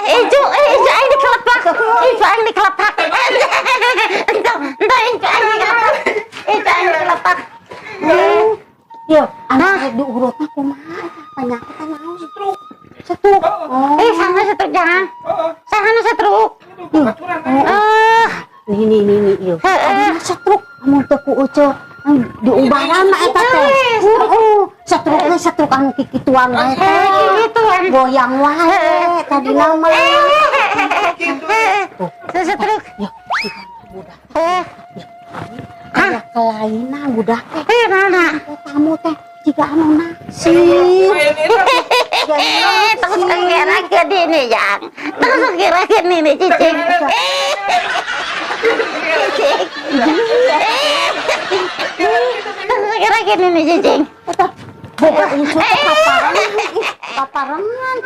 Incu, incu aing dikelepak. Incu aing dikelepak. Entah, entah incu aing dikelepak. Incu aing dikelepak. Yo, anu rek diurutna kumaha eta penyakit naon? Stroke. Stroke. Oh. Eh, sana stroke jangan. Heeh. Sana stroke. Itu bocoran. Ah, Nih nih nih nih ieu. Heeh. Adi stroke amun teu ku Uce diubaran mah eta teh. Heeh. Stroke teh stroke anu kikituan wae teh. Kikituan. Goyang wae tadi nama. Gitu. Stroke. Yo, budak Eh, aya kelainan budak teh. Eh, mana? Tamu teh jiga anu naksir. Eh, terus kira ke ini, Jang. Terus kira ke ini, cicing. Eh, cicing. Eh, terus kira ke ini, cicing. Eta boga incu teh paparengan. Paparengan.